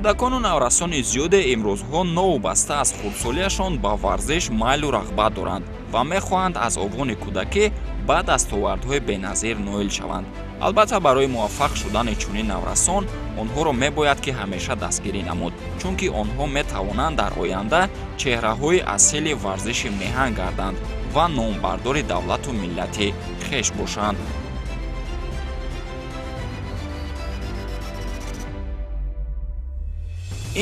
Кӯдакону наврасони зиёде имрӯзҳо новобаста аз хурдсолиашон ба варзиш майлу рағбат доранд ва мехоҳанд аз овони кӯдакӣ ба дастовардҳои беназир ноил шаванд. Албатта, барои муваффақ шудани чунин наврасон онҳоро мебояд ки ҳамеша дастгирӣ намуд, чунки онҳо метавонанд дар оянда чеҳраҳои асили варзиши меҳан гарданд ва номбардори давлату миллати хеш бошанд.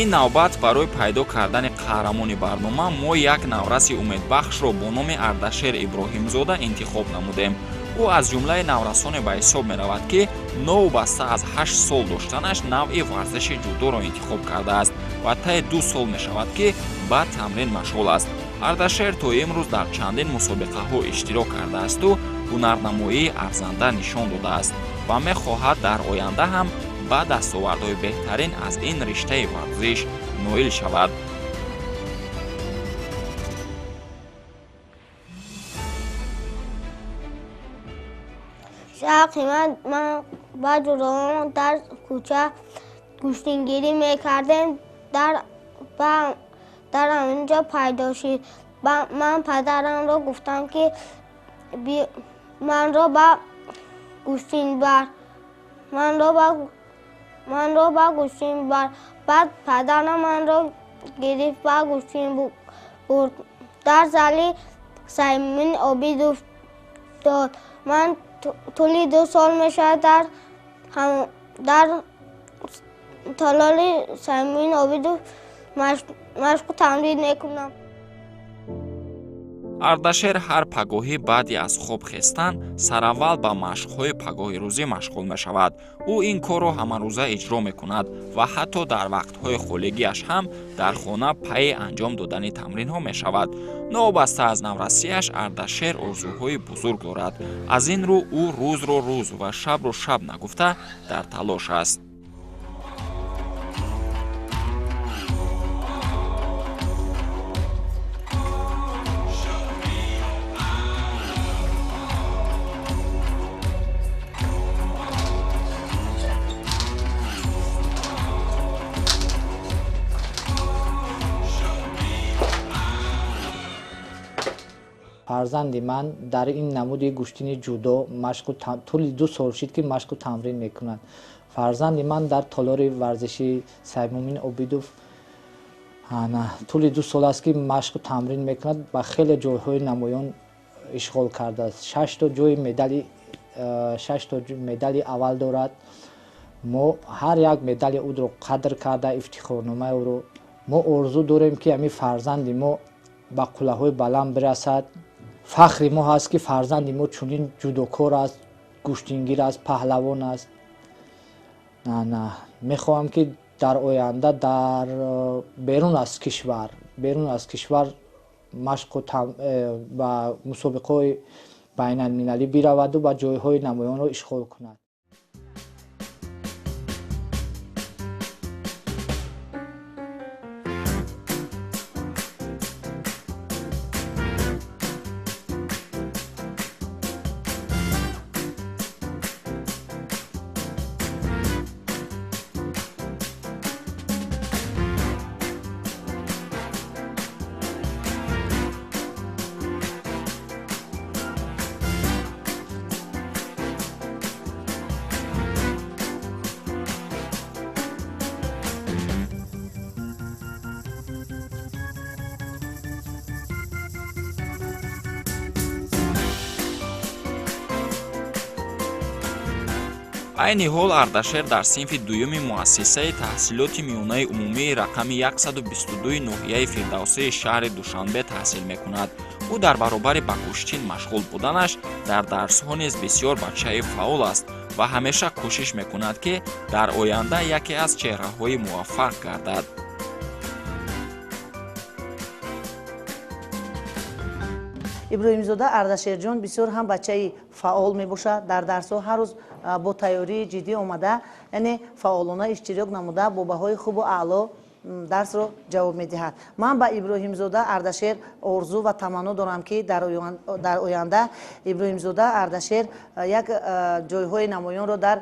Ин навбат барои пайдо кардани қаҳрамони барнома мо як навраси умедбахшро бо номи Ардашер Иброҳимзода интихоб намудем. Ӯ аз ҷумлаи наврасоне ба ҳисоб меравад, ки новобаста аз 8 сол доштанаш навъи варзиши ҷудоро интихоб кардааст ва таи 2 сол мешавад, ки ба тамрин машғул аст. Ардашер то имрӯз дар чандин мусобиқаҳо иштирок кардаасту ҳунарнамоии арзанда нишон додааст ва мехоҳад дар оянда ҳам ба дастовардҳои беҳтарин аз ин риштаи варзиш ноил шавад. Шавқи ман, ман ба ҷӯраҳоам дар кӯча гӯштингирӣ мекардем, дар ҳаминҷо пайдо шид. Ман падарамро гуфтам, ки манро ба гӯштин бар, манро ба гӯштин бар. Баъд падарам манро гирифт, ба гӯштин бурд, дар зали Саймин Обидов дод. Ман тӯли 2 сол мешавад дар толори Саймин Обидов машқу тамрин мекунам. Ардашер ҳар пагоҳӣ баъди аз хоб хестан сараввал ба машқҳои пагоҳирӯзӣ машғул мешавад. Ӯ ин корро ҳамарӯза иҷро мекунад ва ҳатто дар вақтҳои холигиаш ҳам дар хона пайи анҷом додани тамринҳо мешавад. Новобаста аз наврасиаш, Ардашер орзуҳои бузург дорад. Аз ин рӯ ӯ рӯзро рӯз ва шабро шаб нагуфта дар талош аст. Фарзанди ман дар ин намуди гӯштини ҷудо машқу тӯли 2 сол шид, ки машқу тамрин мекунад. Фарзанди ман дар толори варзишии Саймумин Обидов тӯли 2 сол аст, ки машқу тамрин мекунад, ба хеле ҷойҳои намоён ишғол кардааст. Шашто ҷои медали, шашто медали аввал дорад. Мо ҳар як медали ӯро қадр карда, ифтихорномаи ӯро. Мо орзу дорем, ки ҳамин фарзанди мо ба қуллаҳои баланд бирасад. Фахри мо ҳаст, ки фарзанди мо чунин ҷудокор аст, гӯштингир аст, паҳлавон аст. Мехоҳам, ки дар оянда дар берун аз кишвар машқу ба мусобиқаҳои байналмилалӣ бираваду ба ҷойҳои намоёнро ишғол кунад. Айни ҳол Ардашер дар синфи дуюми муассисаи таҳсилоти миёнаи умумии рақами 122 ноҳияи Фирдавсии шаҳри Душанбе таҳсил мекунад. Ӯ дар баробари ба гӯштин машғул буданаш дар дарсҳо низ бисёр бачаи фаъол аст ва ҳамеша кӯшиш мекунад, ки дар оянда яке аз чеҳраҳои муваффақ гардад. Иброҳимзода Ардашерҷон бисёр ҳам бачаи фаъол мебошад. Дар дарсҳо ҳар рӯз бо тайёрии ҷиддӣ омада, яъне фаъолона иштирок намуда, бо баҳои хубу аъло Дарсро ҷавоб медиҳад. Ман ба Иброҳимзода Ардашер орзу ва таманно дорам, ки дар оянда Иброҳимзода Ардашер як ҷойҳои намоёнро дар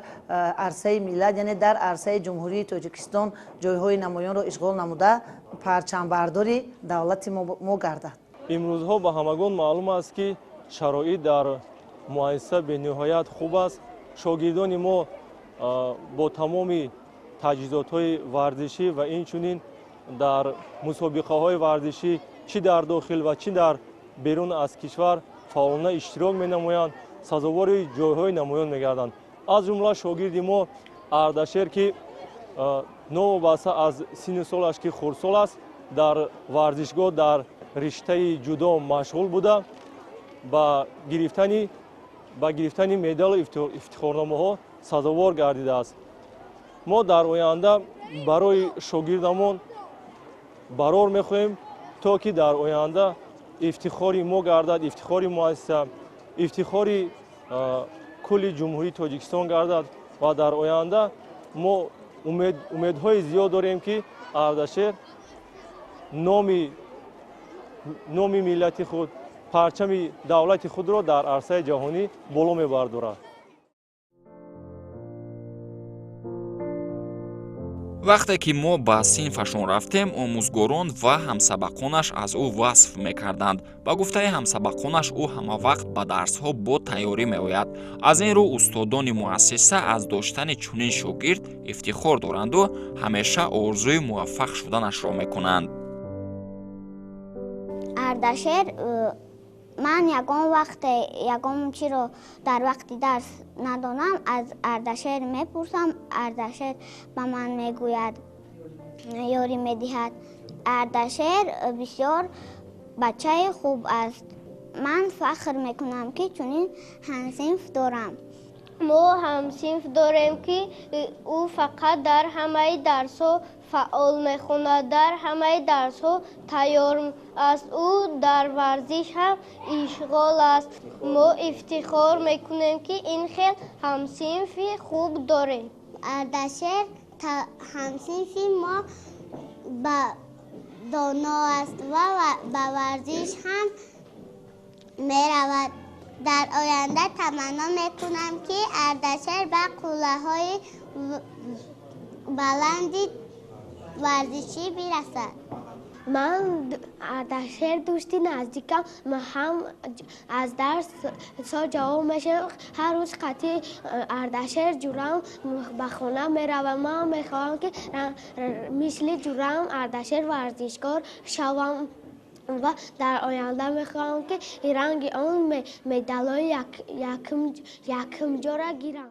арсаи миллат, яъне дар арсаи Ҷумҳурии Тоҷикистон ҷойҳои намоёнро ишғол намуда, парчамбардори давлати мо гардад. Имрӯзҳо ба ҳамагон маълум аст, ки шароит дар муассиса бениҳоят хуб аст. Шогирдони мо бо тамоми таҷҳизотҳои варзишӣ ва инчунин дар мусобиқаҳои варзишӣ чӣ дар дохил ва чӣ дар берун аз кишвар фаъолона иштирок менамоянд, сазовори ҷойҳои намоён мегарданд. Аз ҷумла шогирди мо Ардашер, ки новобаста аз синну солаш, ки хурдсол аст, дар варзишгоҳ дар риштаи ҷудо машғул буда, ба гирифтани медалу ифтихорномаҳо сазовор гардидааст. Мо дар оянда барои шогирдамон барор мехоҳем, то ки дар оянда ифтихори мо гардад, ифтихори муассиса, ифтихори кулли Ҷумҳурии Тоҷикистон гардад ва дар оянда мо умедҳои зиёд дорем, ки Ардашер номи миллати худ, парчами давлати худро дар арсаи ҷаҳонӣ боло мебардорад. Вақте ки мо ба синфашон рафтем, омӯзгорон ва ҳамсабақонаш аз ӯ васф мекарданд. Ба гуфтаи ҳамсабақонаш, ӯ ҳамавақт ба дарсҳо бо тайёрӣ меояд. Аз ин рӯ устодони муассиса аз доштани чунин шогирд ифтихор доранду ҳамеша орзуи муваффақ шуданашро мекунанд. Ардашер, ман ягон вақте ягон чиро дар вақти дарс надонам, аз Ардашер мепурсам. Ардашер ба ман мегӯяд, ёрӣ медиҳад. Ардашер бисёр бачаи хуб аст. Ман фахр мекунам, ки чунин ҳамсинф дорам. Мо ҳамсинф дорем, ки ӯ фақат дар ҳамаи дарсҳо фаъол мехонад, дар ҳамаи дарсҳо тайёр аст. Ӯ дар варзиш ҳам ишғол аст. Мо ифтихор мекунем, ки ин хел ҳамсинфи хуб дорем. Ардашер ҳамсинфи мо ба доно аст ва ба варзиш ҳам меравад. Дар оянда таманно мекунам, ки Ардашер ба қуллаҳои баланди варзишӣ бирасад. Ман Ардашер дӯсти наздикам, ҳам аз дарс ҷавоб мешавам. Ҳар рӯз қатъи Ардашер ҷурам ба хона меравам. Ман мехоҳам, ки мисли ҷурам Ардашер варзишкор шавам ва дар оянда мехоҳам, ки ранги он медалҳои якумҷоро гирам.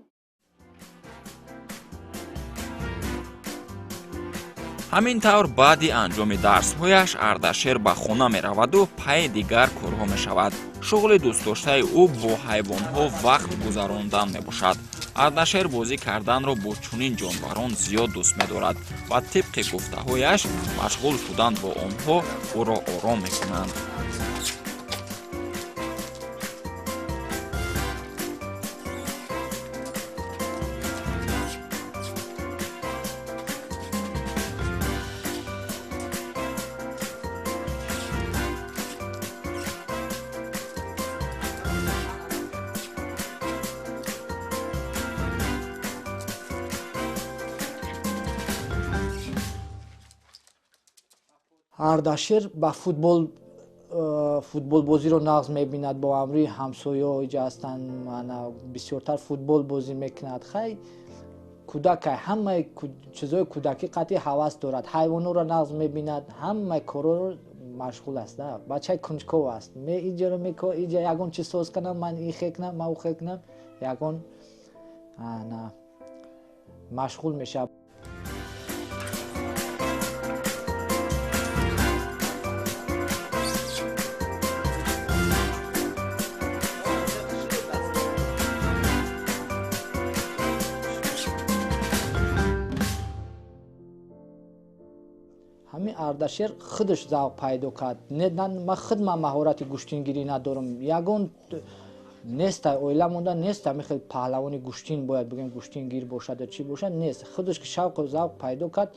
Ҳамин тавр баъди анҷоми дарсҳояш Ардашер ба хона мераваду пайи дигар корҳо мешавад. Шуғли дӯстдоштаи ӯ бо ҳайвонҳо вақт гузарондан мебошад. Ардашер бозӣ карданро бо чунин ҷонварон зиёд дӯст медорад ва тибқи гуфтаҳояш машғул шудан бо онҳо ӯро ором мекунанд. Ардашер ба футболбозиро нағз мебинад, бо амри ҳамсояҳо иҷа ҳастанд, бисёртар футбол бозӣ мекунад. Хай кӯдакай, ҳамаи чизҳои кӯдакӣ қатъи ҳавас дорад, ҳайвонҳоро нағз мебинад, ҳамаи корҳоро машғул аст. Бачаи кунҷков аст. Иҷаро мекор, иҷа ягон чиз соз кунам, ман ин хе кунам, ман ӯ хе кунам, ягон машғул мешавад. Ҳамин Ардашер худаш завқ пайдо кард. Ман худ ман маҳорати гӯштингирӣ надорам, ягон нест, оила монда нест, ҳамин хел паҳлавони гӯштин бояд бигӯем, гӯштингир бошад ё чӣ бошад, нест. Худаш ки шавқу завқ пайдо кард,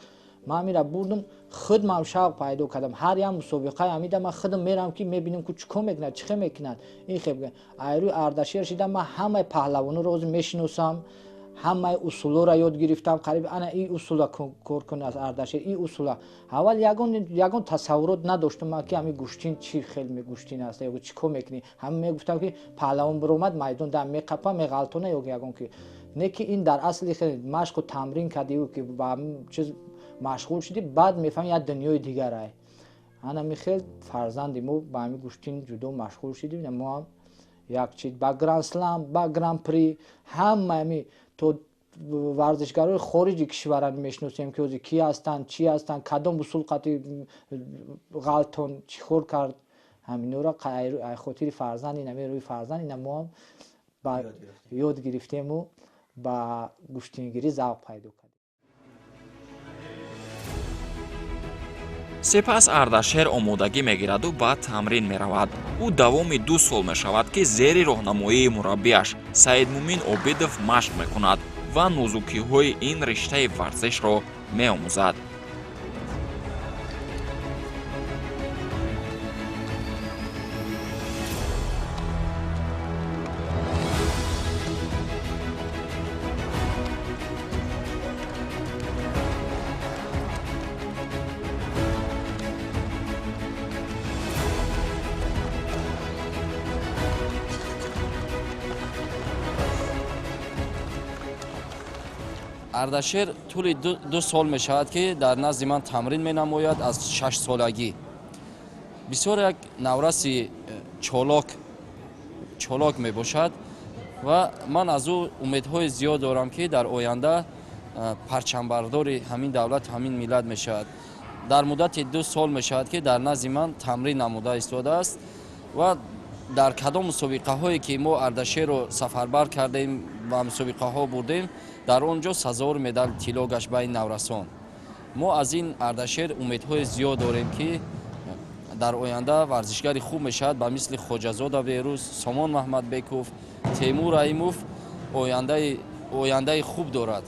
Ман ҳамира бурдум, худмам шавқ пайдо кардам. Ҳар як мусобиқаи ҳамида ман худам мерам, ки мебинам, ку чӣ кор мекунад, чӣ хел мекунад. Ин хел айрӯи Ардашер шидам, ман ҳамаи паҳлавонро ҳозир мешиносам, ҳамаи усулҳоро ёд гирифтам. Қариб ана ин усула кор кун аз Ардашер, ин усула. Аввал ягон тасаввурот надоштам ман, ки ҳамин гӯштин чӣ хел гӯштин аст ё чӣ кор мекунӣ. Ҳама мегуфтам, ки паҳлавон биромад, майдон дар меқапа, меғалтона ё ягон ки. Не, ки ин дар асли хел машқу тамрин кардию, ки ба чиз машғул шудӣ, баъд мефаҳмӣ, як дунёи дигарай. Ана михел фарзанди мо ба ҳамин гӯштин ҷудо машғул шудим. Мо ҳам як чиз ба гранд-слам, ба гран-при, ҳама ҳами то варзишгарои хориҷи кишварам мешиносем, ки ҳозир ки ҳастанд, чӣ ҳастанд, кадом усул қати ғалтон, чӣ кор кард. Ҳаминора хотири фарзанд, инами рӯи фарзанд ина мо ҳам ёд гирифтему ба гӯштингирӣ завқ пайдо кардем. Сипас Ардашер омодагӣ мегираду ба тамрин меравад. Ӯ давоми 2 сол мешавад, ки зери роҳнамоии мураббиаш Саидмумин Обидов машқ мекунад ва нозукиҳои ин риштаи варзишро меомӯзад. Ардашер тӯли 2 сол мешавад, ки дар назди ман тамрин менамояд аз 6-солагӣ. Бисёр як навраси чолок мебошад ва ман аз ӯ умедҳои зиёд дорам, ки дар оянда парчамбардори ҳамин давлат, ҳамин миллат мешавад. Дар муддати 2 сол мешавад, ки дар назди ман тамрин намуда истодааст ва дар кадом мусобиқаҳое ки мо Ардашерро сафарбар кардем ва мусобиқаҳо бурдем, дар он ҷо сазовор медал тилло гашт байни наврасон. Мо аз ин Ардашер умедҳои зиёд дорем, ки дар оянда варзишгари хуб мешавад, ба мисли Хоҷазода Берӯз, Сомон Маҳмадбеков, Темур Раимов ояндаи хуб дорад.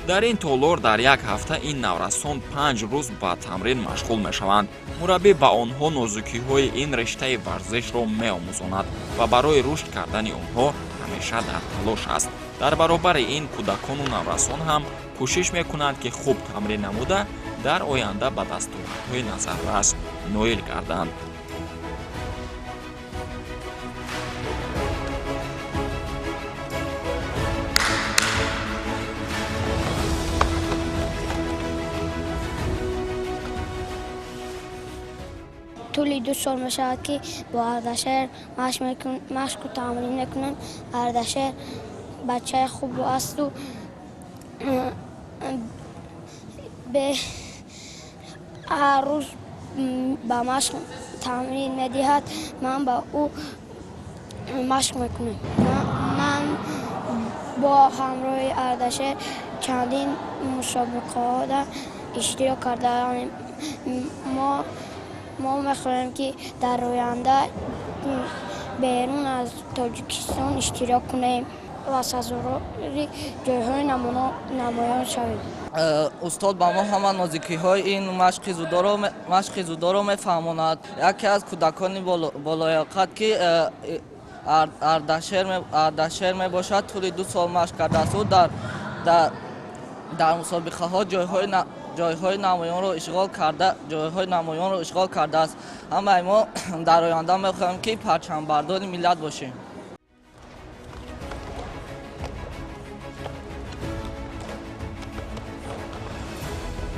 Дар ин толор дар як ҳафта ин наврасон 5 рӯз ба тамрин машғул мешаванд. Мураббӣ ба онҳо нозукиҳои ин риштаи варзишро меомӯзонад ва барои рушд кардани онҳо ҳамеша дар талош аст. Дар баробари ин кӯдакону наврасон ҳам кӯшиш мекунанд, ки хуб тамрин намуда дар оянда ба дастовардҳои назаррас ноил гарданд. Тӯли 2 сол мешавад, ки бо Ардашер машқу тамрин мекунем. Ардашер бачаи хуб асту ҳар рӯз ба машқ тамрин медиҳад. Ман ба ӯ машқ мекунам. Ман бо ҳамроҳи Ардашер чандин мусобиқаҳода иштирок кардаам. Мо мехоҳем, ки дар оянда берун аз Тоҷикистон иштирок кунем ва сазовори ҷойҳои намоён шавем. Устод ба мо ҳама нозикиҳои ин машқи зудоро мефаҳмонад. Яке аз кӯдакони болояқат, ки Ардашер мебошад, тӯли 2 сол машқ кардааст. Ӯ дар мусобиқаҳо ҷойҳои намоёнро ишғол кардааст. Ҳамаи мо дар оянда мехоҳем, ки парчамбардори миллат бошем.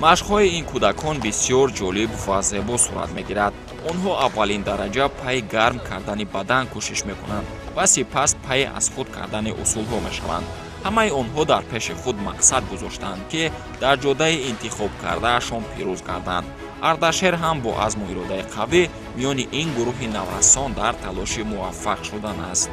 Машқҳои ин кӯдакон бисёр ҷолиб ва зебо сурат мегирад. Онҳо аввалин дараҷа пайи гарм кардани бадан кӯшиш мекунанд ва сипас пайи аз худ кардани усулҳо мешаванд. Ҳамаи онҳо дар пеши худ мақсад гузоштаанд, ки дар ҷодаи интихобкардаашон пирӯз гарданд. Ардашер ҳам бо азму иродаи қавӣ миёни ин гурӯҳи наврасон дар талоши муваффақ шудан аст.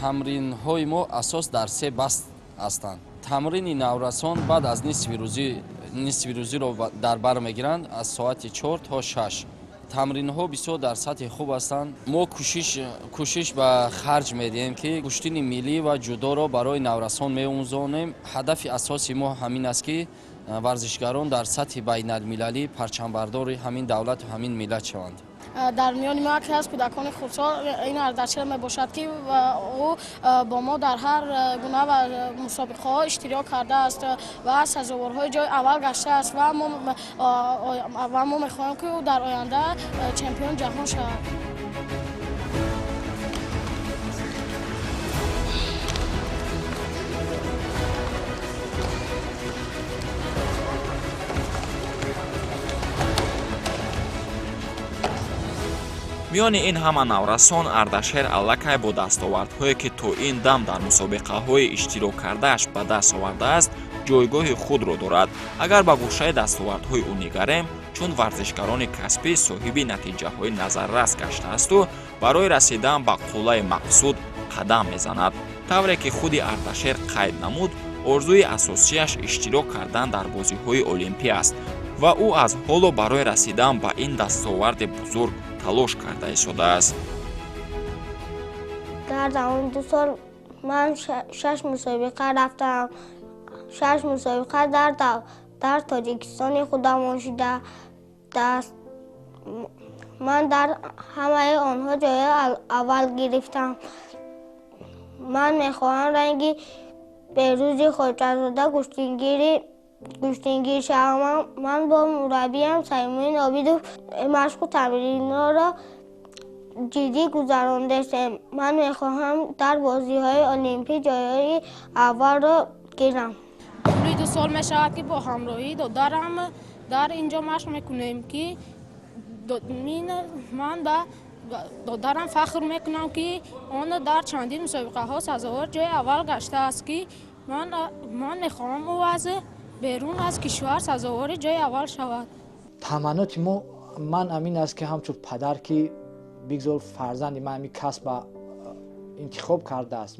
Тамринҳои мо асос дар се баст ҳастанд. Тамрини наврасон баъд аз нисфи рӯзиро дар бар мегиранд, аз соати 4 то 6. Тамринҳо бисёр дар сатҳи хуб ҳастанд. Мо кӯшиш ба харҷ медиҳем, ки гӯштини миллӣ ва ҷудоро барои наврасон меомӯзонем. Ҳадафи асоси мо ҳамин аст, ки варзишгарон дар сатҳи байналмилалӣ парчамбардори ҳамин давлату ҳамин миллат шаванд. Дар миёни мо яке аз кӯдакони хурдсол ин Ардашер мебошад, ки ӯ бо мо дар ҳар гуна мусобиқаҳо иштирок кардааст ва сазоворҳои ҷои аввал гаштааст ва мо мехоҳем, ки ӯ дар оянда чемпиони ҷаҳон шавад. Миёни ин ҳама наврасон Ардашер аллакай бо дастовардҳое, ки то ин дам дар мусобиқаҳои иштирок кардааш ба даст овардааст, ҷойгоҳи худро дорад. Агар ба гӯшаи дастовардҳои ӯ нигарем, чун варзишгарони касбӣ соҳиби натиҷаҳои назаррас гаштаасту барои расидан ба қуллаи мақсуд қадам мезанад. Тавре ки худи Ардашер қайд намуд, орзуи асосияш иштирок кардан дар бозиҳои олимпӣ аст ва ӯ аз ҳоло барои расидан ба ин дастоварди бузург талош карда истодааст. Дар давоми 2 сол ман 6 мусобиқа рафтам. 6 мусобиқа дар Тоҷикистони худамон шуда. Ман дар ҳамаи онҳо ҷои аввал гирифтам. Ман мехоҳам ранги Берӯзи Хоҷазода гӯштингир шавам. Ман бо мураббиям Саймин Обидов машқу тамринҳоро ҷиддӣ гузарондастем. Ман мехоҳам дар бозиҳои олимпӣ ҷойҳои аввалро гирам. Тӯли 2 сол мешавад, ки бо ҳамроҳии додарам дар инҷо машқ мекунем, ки ман ба додарам фахр мекунам, ки он дар чандин мусобиқаҳо сазовор ҷои аввал гаштааст, ки ман мехоҳам ӯ аз берун аз кишвар сазовори ҷои аввал шавад. Таманноти ман ҳамин аст, ки ҳамчун падар, ки бигзор фарзанди ман ҳамин касба интихоб кардааст,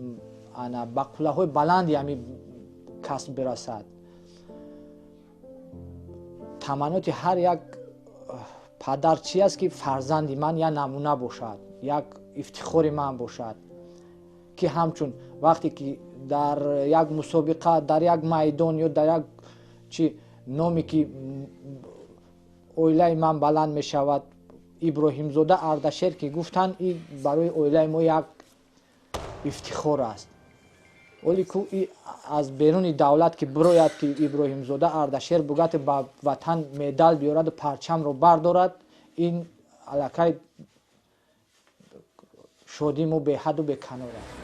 ана ба қуллаҳои баланди ҳамин касб бирасад. Таманноти ҳар як падар чи аст, ки фарзанди ман як намуна бошад, як ифтихори ман бошад, ки ҳамчун вақте ки дар як мусобиқа, дар як майдон ё дар як чи номе ки оилаи ман баланд мешавад, Иброҳимзода Ардашер ки гуфтанд, ин барои оилаи мо як ифтихор аст. Оле ку аз беруни давлат ки бирояд, ки Иброҳимзода Ардашер бугат ба ватан медал биёраду парчамро бардорад, ин аллакай шодии мо беҳаду беканор аст.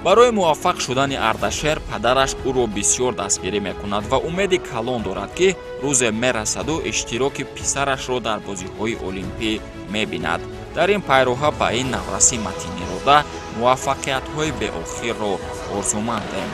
Барои муваффақ шудани Ардашер падараш ӯро бисёр дастгирӣ мекунад ва умеди калон дорад, ки рӯзе мерасаду иштироки писарашро дар бозиҳои олимпӣ мебинад. Дар ин пайроҳа ба ин навраси матинирода муваффақиятҳои беохирро орзумандем.